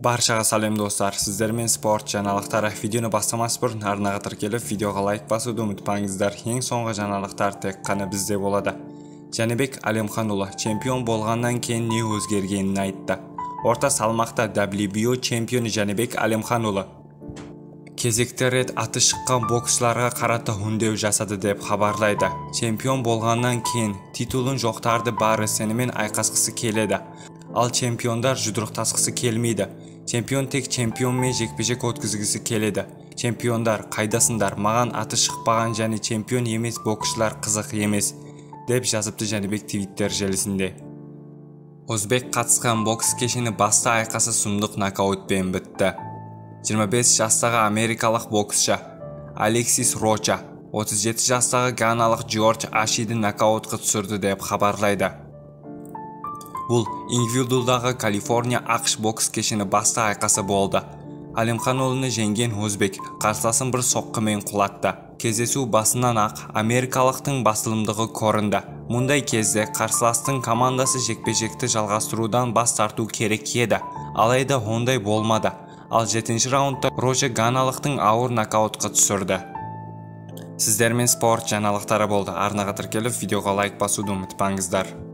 Баршаға сәлем, достар! Сіздермен спорт жаңалықтары. Видеоны бастамас бұрын арнаға тіркеліп, видеоға лайк басуды ұмытпаңыздар. Ең соңғы жаңалықтар тек қана бізде болады. Жәнібек Әлемханұлы чемпион болғаннан кейін не өзгергенін айтты. Орта салмақта WBO чемпионы Жәнібек Әлемханұлы кезекті рет аты шыққан боксшыларға қарата үндеу жасады деп хабарлайды. Чемпион болғаннан кейін титулын жоқтарды бәрі сенімен айқасқысы келеді. Ал чемпиондар жұдырықтасқысы келмейді. Чемпион тек чемпионмен жекпе-жек өткізгісі келеді. Чемпиондар, қайдасыңдар? Маған аты шықпаған және чемпион емес боксшылар қызық емес, деп жазыпты Жәнібек Твиттер желісінде. Өзбек қатысқан бокс кешені басты айқасы сұмдық нокаутпен бітті. 25 жастағы америкалық боксшы Алексис Роча 37 жастағы ганалық Джордж Ашиді нокаутқа түсірді деп хабарлайды. Бұл Ингвилдудағы Калифорния, АҚШ бокс кешені басты айқасы болды. Әлемханұлыны жеңген өзбек қарсыласын бір соққымен құлатты. Кездесу басынан ақ америкалықтың басылымдығы көрінді. Мұндай кезде қарсыластың командасы жекпе-жекті жалғастырудан бас тарту керек еді. Алайда ондай болмады. Ал жетінші раундта Роча ганалықтың ауыр нокаутқа түсірді. Сіздермен спорт жаңалықтары болды. Арнаға тіркеліп, видеоға лайк басуды ұмытпаңыздар.